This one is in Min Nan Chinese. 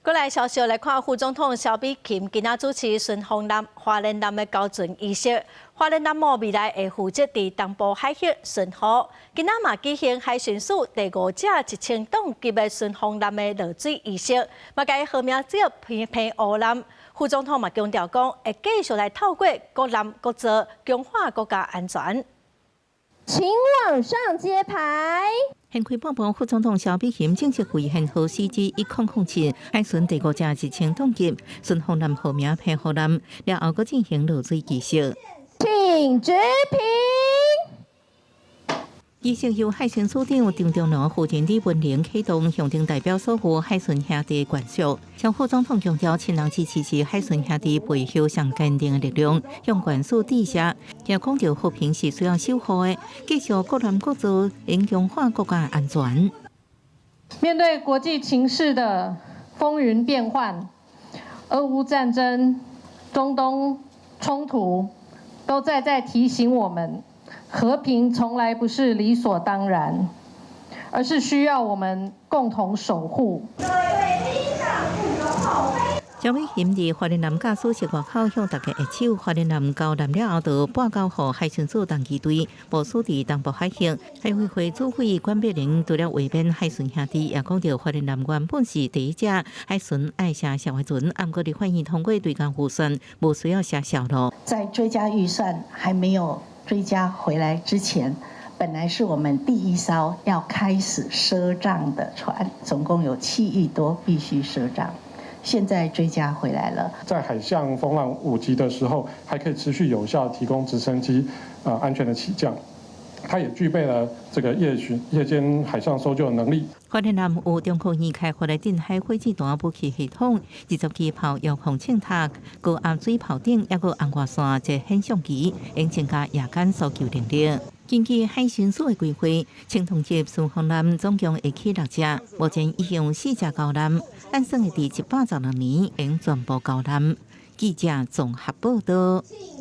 過來消息來看，副總統蕭美琴今仔主持順風艦、花蓮艦的交船儀式。花蓮艦母未來會負責佇東部海域巡航。今仔嘛舉行海巡署第五隻1000噸級的順風艦的落水儀式，嘛共伊號名做澎湖艦。副總統嘛強調講，會繼續來透過國艦國造強化國家安全。請往上揭牌。現開半晡，副總統蕭美琴正式為編號 CG 1007海巡第五隻1000噸級順風艦號名澎湖艦，了後閣進行落水儀式。請舉評。儀式由海巡署長張長龍、夫人李文玲啟動，象徵代表所有海巡兄弟眷屬。蕭副總統強調，親人支持是海巡兄弟背後上堅定的力量，向眷屬致謝。也講到和平是需要守護的，繼續國艦國造，應強化國家安全。面對國際情勢的風雲變幻，俄烏戰爭、中東衝突，都在在提醒我們，和平從來不是理所當然，而是需要我們共同守護。蕭美琴佇花蓮艦駕駛室外口向大家握手，花蓮艦交艦了後，就撥交予海巡署東機隊部署佇東部海域。海委會主委管碧玲除了慰勉海巡兄弟，也講到花蓮艦原本是第一隻海巡愛寫數的船，毋過立法院通過追加預算，無需要寫數囉。在追加預算還沒有追加回來之前，本來是我們第一艘要開始賒賬的船，總共有7億多必須賒賬。現在追加回來了。在海象風浪5級的時候，還可以持續有效提供直升機安全的起降。它也具備了這個夜巡、夜間海上搜救的能力。花蓮艦有中科院開發的近海火箭彈武器系統、20支炮遙控秤砣、高壓水炮艇，抑閣紅外線這顯像機，應增加夜間搜救能力。根據海巡署的規劃，千噸級順風艦總共會起六隻，目前已經有四隻交艦，按算會佇116年應全部交艦。記者綜合報道。